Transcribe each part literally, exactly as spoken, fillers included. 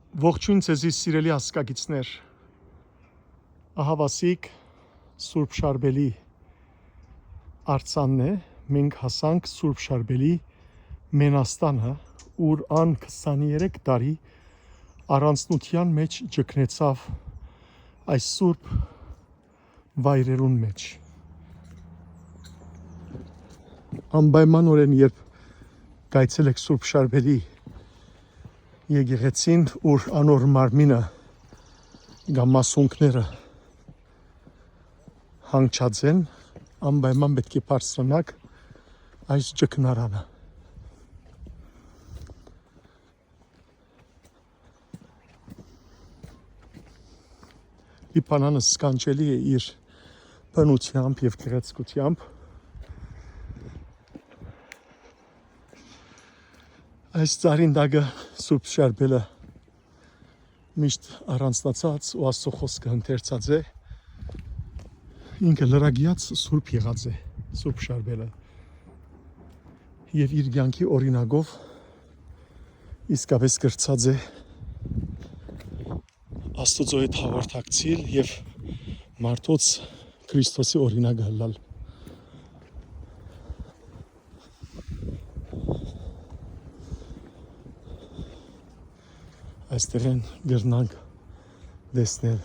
Ողջոյն ձեզի, սիրելի ազգակիցներ։ Ահաւասիկ Սուրբ Շարբելի արձանն է։ Մենք հասանք Սուրբ Շարբելի մենաստանը, ուր ան քսաներեք տարի առանձնութեան մէջ ճգնեցաւ այս սուրբ վայրերուն մէջ։ Անպայմանօրէն, երբ կայցելէք Սուրբ Շարբելի եկեղեցին, ուր անոր մարմինը կամ մասունքները հանգչած են, անպայման պէտք է բարձրանաք այս ճգնարանը։ Լիբանանը սքանչելի է իր բնութեամբ եւ գեղեցկութեամբ։ Այս ծառին տակը Սուրբ Շարբելը միշտ առանձնացած ու Աստծո խօսքը ընթերցած է։ Ինքը լրագիած սուրբ եղած է, Սուրբ Շարբելը, եւ իր կեանքի օրինակով իսկապէս կրցած է Աստուծոյ հետ հաղորդակցիլ եւ մարդոց Քրիստոսի օրինակը ըլլալ։ Այստեղէն կրնանք տեսնել։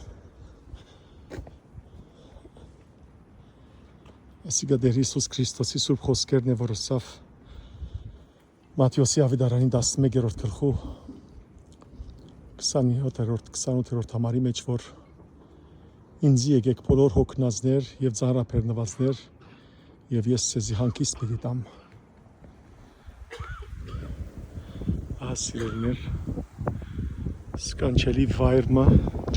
Ասիկա Տէր Յիսուս Քրիստոսի սուրբ խօսքերն է, որ ըսաւ Մատթէոսի աւետարանի տասնմեկերորդ գլխու քսանյոթերորդ, քսանութերորդ համարի մէջ, որ «Ինծի եկէք, բոլոր յոգնածներ եւ ծանրաբեռնուածներ, եւ ես ձեզի հանգիստ պիտի տամ»։ Ահա, սիրելիներ, սքանչելի վայր մը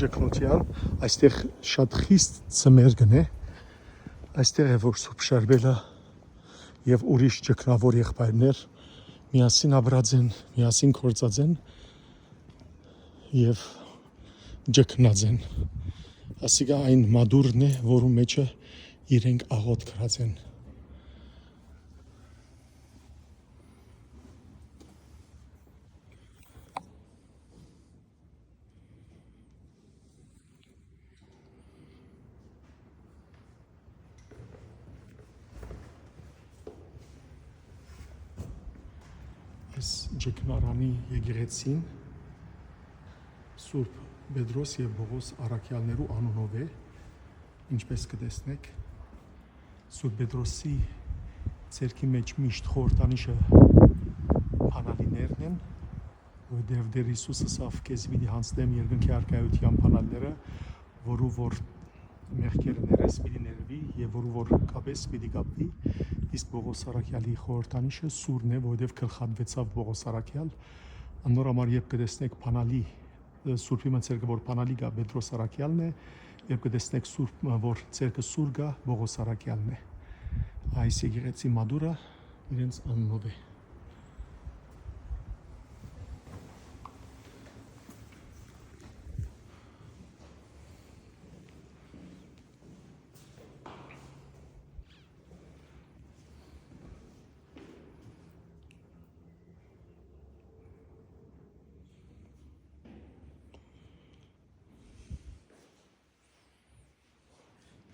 ճգնութեան, այստեղ շատ խիստ ծմերկն է, այստեղ է, որ Սուրբ Շարբելը եւ ուրիշ ճգնաւոր եղբայրներ միասին ապրած են, միասին գործած են եւ ճգնած են։ Ասիկա այն մատուռն է, որու մէջը իրենք աղօթք ըրած են։ Այս ճգնարանի եկեղեցին Սուրբ Պետրոս եւ Պողոս առաքեալներու անունով է, ինչպէս կը տեսնէք։ Սուրբ Պետրոսի ձեռքի մէջ միշտ խորհրդանիշը բանալիներն են, որովհետեւ Տէր Յիսուս ըսաւ. «Քեզի պիտի յանձնեմ երկնքի առկայութեան բանալիները, որու որ մեղքերը ներես պիտի ներուի եւ որու որ կապես պիտի կապուի»։ Իսկ Պողոս առաքեալի խորհրդանիշը սուրն է, որովհետեւ գլխատուեցաւ Պողոս առաքեալ։ Անոր համար, երբ կը տեսնեք բանալի, սուրբի մը ձեռքը որ բանալի կայ, Պետրոս առաքեալն է, երբ կը տեսնեք սուրբ մը որ ձեռքը սուր կայ, Պողոս առաքեալն է։ Այս եկեղեցի մատուռը իրենց անունով է։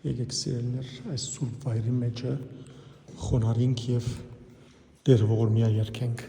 Եկեք, սիրելիներ, այս սուրբ վայրի մէջը խոնարհենք եւ Տէրը ողորմեալ երգենք։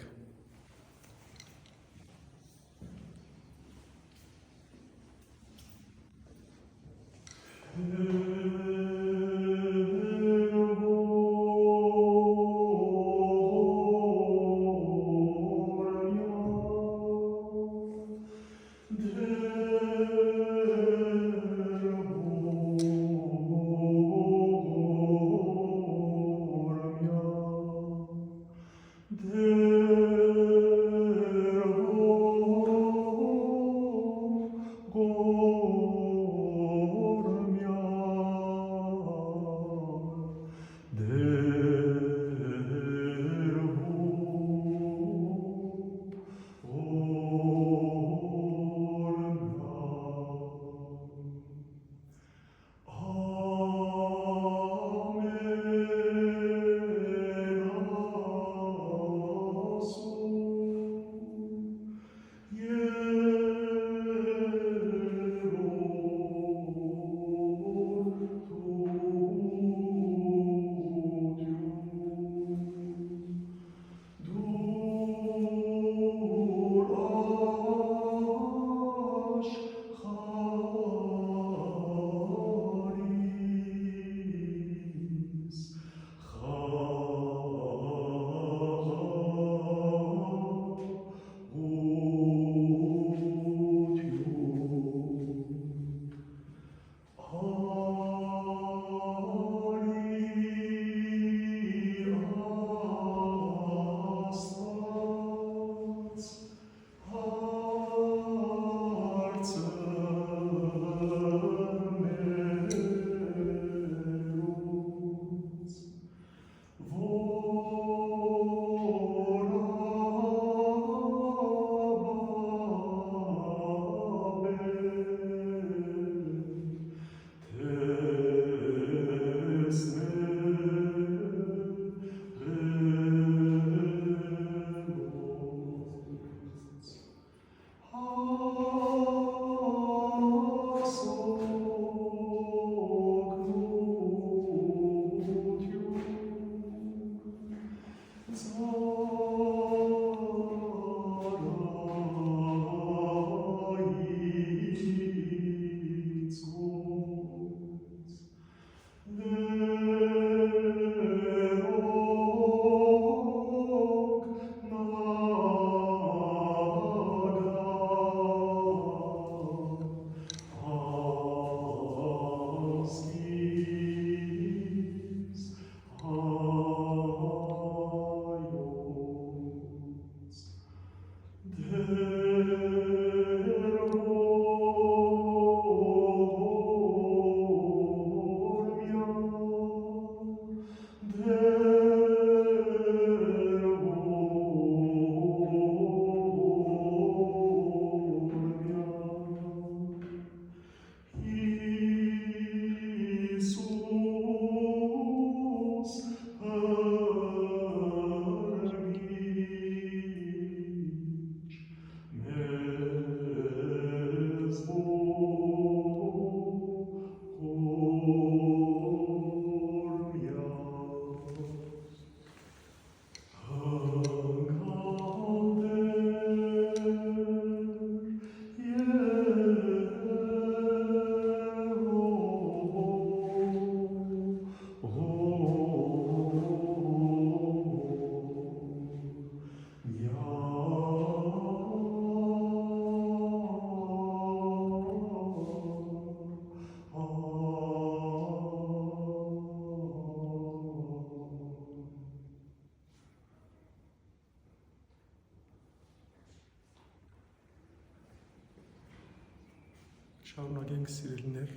Շարունակենք, սիրելիներ։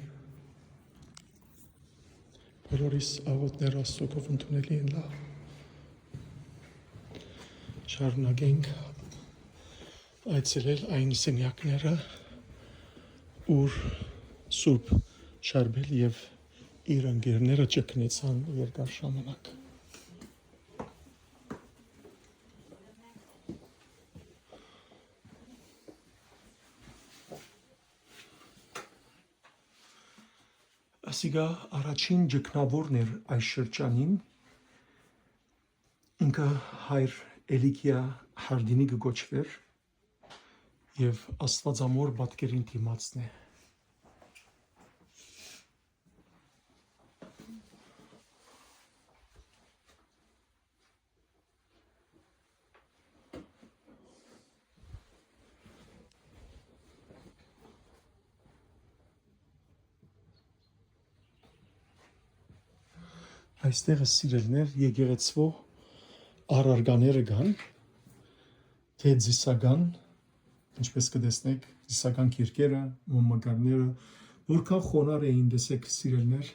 Բոլորիս աղօթքները Աստուծոյ քով ընդունելի են լա։ Շարունակենք այցելել այն սենեակները, ուր Սուրբ Շարբել եւ իր ընկերները ճգնեցան երկար ժամանակ։ Ասիկա առաջին ճգնաւորն էր այս շրջանին։ Ինքը հայր Էլիգիա Հարդինի կը կոչուէր եւ Աստուածամոր պատկերին դիմացն է։ Այստեղ, սիրելիներ, եկեղեցւոյ առարկաները կան, թէ ծիսական, ինչպես կը տեսնէք, ծիսական կիրքերը, մոմակարները, որքան խոնար էին, տեսեք, սիրելիներ,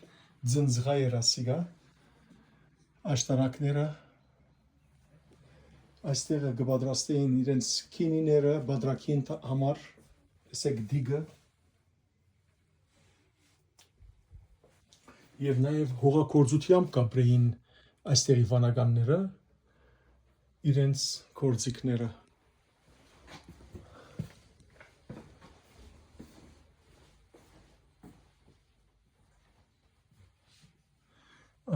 ձնձղայ էր ասիկա, աշտարակները, այստեղ կը պատրաստէին իրենց քինիները պատրակին տ-, համար, տեսեք, դիգը, եւ նաեւ հողագործութեամբ կապրէին այստեղի վանականները իրենց գործիքները։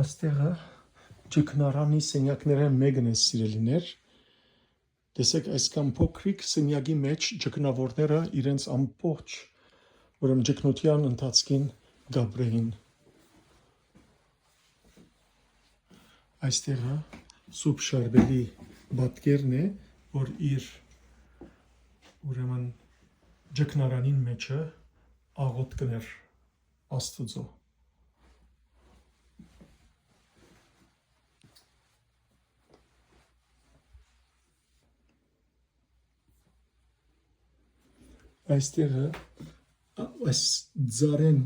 Աստեղը ճգնարանի սենյակներէն մէկն է, սիրելիներ։ Տեսեք, այսքան փոքրիկ սենյակի մէջ ճգնաւորները իրենց ամբողջ, ուրեմն, ճգնութեան ընթացքին կապրէին։ Այստեղը Սուրբ Շարբելի պատկերն է, որ իր, ուրեմն, ճգնարանին մէջը աղօթքն էր Աստուծոյ։ Այստեղը, ա, այս ծառեն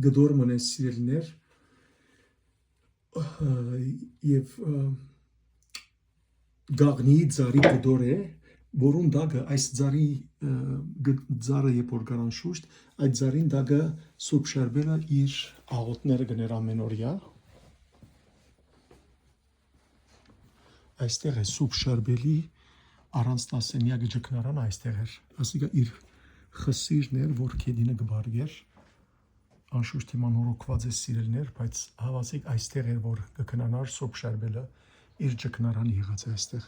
կտոր մնաց, սիրելիներ, ա, եւ, ա, գաղնիի ծառի կտոր է, որուն տակը այս ծառի, ա, գ-, ծառը երբ որ կար անշուշտ, այդ ծառին տակը Սուրբ Շարբելը իր աղօթքները կներ ամեն օրյա։ Այստեղ է Սուրբ Շարբելի առանձնասենյակը, ճգնարանը այստեղ էր։ Ասիկա իր խսիրն էր, որ գետինը կը բարգէր։ Անշուշտ հիմա նորոգուած է, սիրելիներ, բայց հաւասիկ այստեղ էր, որ կը քնանար Սուրբ Շարբելը, իր ճգնարան եղած է այստեղ։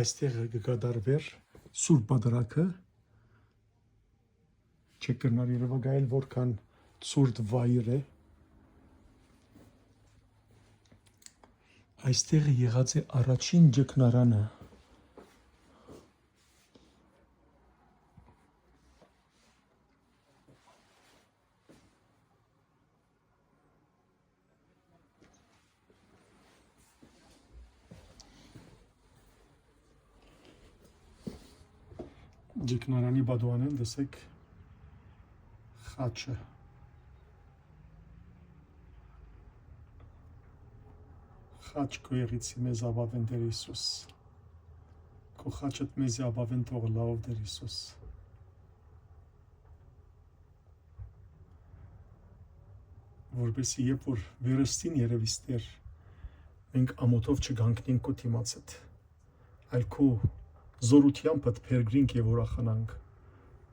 Այստեղ կը կատարվէր Սուրբ Պատարագը, չեք կրնար երևակայել, որքան ցուրտ վայր է։ Այստեղ եղած է առաջին ճգնարանը։ Ճգնարանի պատուանէն տեսեք խաչը։ Խաչ քո եղիցի մեզ ապաւէն, Տէր Յիսուս։ Քո խաչըդ մեզի ապաւէն թող ըլլայ, ով Տէր Յիսուս։ Որպեսզի երբ որ վերստին երևիս, Տէր, մենք ամոթով չկանգնենք քո դիմացդ, այլ քո զօրութեամբդ փերկրինք եւ ուրախանանք,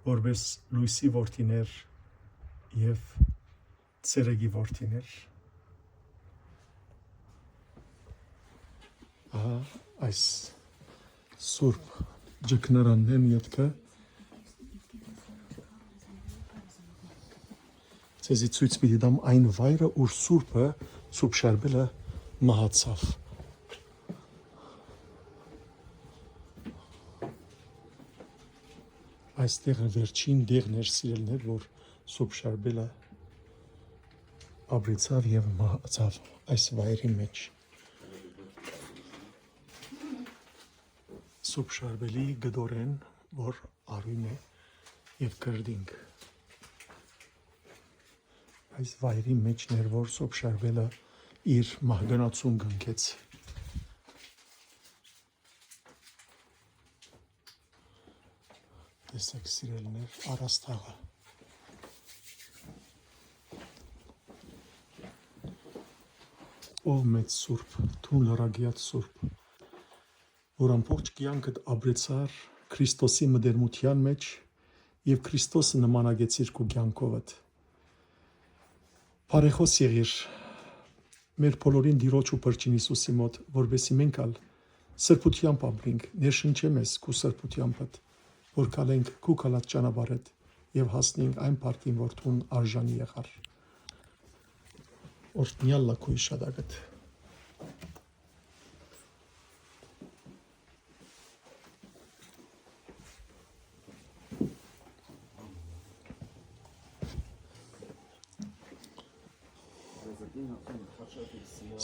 որպես լոյսի որդիներ եւ ցերեկի որդիներ։ Ահա այս սուրբ ճգնարանն են ետքը։ Ձեզի ցոյց պիտի տամ այն վայրը, ուր սուրբը, Սուրբ Շարբելը մահացաւ։ Այստեղ վերջին դեղն էր, սիրելիներ, որ Սուրբ Շարբելը ապրեցաւ եւ մահացաւ այս վայրի մեջ։ Սուրբ Շարբելի գտորեն, որ արիւն է եւ կրտինք։ Այս վայրի մէջն էր, որ Սուրբ Շարբելը իր մահկանացուն կնքեց։ Տեսեք, սիրելիներ, առաստաղը։ Ով մեծ Սուրբ, դուն լրագիած Սուրբ, որ ամբողջ կեանքդ ապրեցար Քրիստոսի մտերմութեան մէջ եւ Քրիստոսը նմանակեցիր քու կեանքովդ։ Բարեխօս եղիր մեր բոլորին Տիրոջ ու Փրկին Յիսուսի մօտ, որպեսզի մենք ալ սրբութեամբ ապրենք, ներշնչէ մեզ քու սրբութեամբդ, որ գալենք քու գալած ճանապարհդ եւ հասնենք այն փառքին, որ դուն արժանի եղար։ Օրհնեալ լա քու իշատակդ։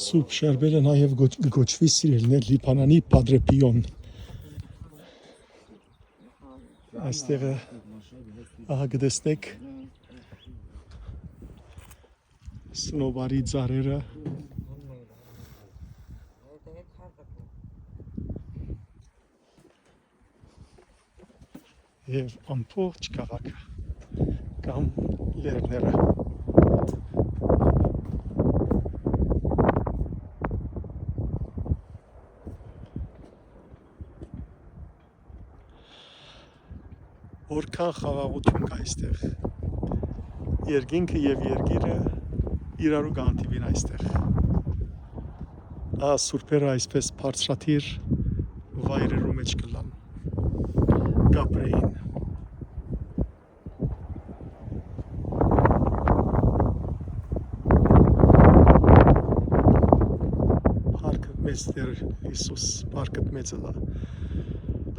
Սուրբ Շարբելը նաեւ գոչ-, կը կոչուի, սիրելիներ, Լիբանանի Պատրեպիոն։ Այստեղը, ահա կը տեսնէք, սնոպարի ծառերը եւ ամբողջ քաղաքը կամ լեռները։ Որքան խաղաղութիւն կայ այստեղ։ Երկինքը եւ երկիրը իրարու կհանդիպին այստեղ։ Ահա սուրբերը այսպես բարձրադիր վայրերու մէջ կ'ըլլան, կ'ապրէին։ Փառք մեծ Տէր Յիսուս, փառքդ մեծ ըլլայ։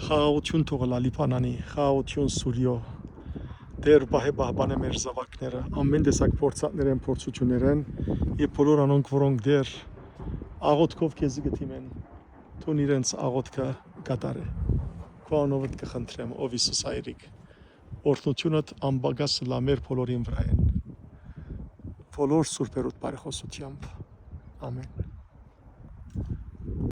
Խաղաղութիւն թող ըլլայ Լիբանանի, խաղաղութիւն Սուրիոյ։ Տէր պահէ պահպանէ մեր զաւակները, ամէն տեսակ փորձանքներէն, փորձութիւններէն եւ բոլոր անոնք, որոնք Տէր աղօթքով քեզի կը դիմեն, դուն իրենց աղօթքը կատարէ։ Քու անունովդ կը խնդրեմ, ով Յիսուս Հայրիկ, օրհնութիւնդ անպակաս ըլլայ մեր բոլորին վրայ են, բոլոր սուրբերուդ բարեխօսութեամբ։ Ամէն։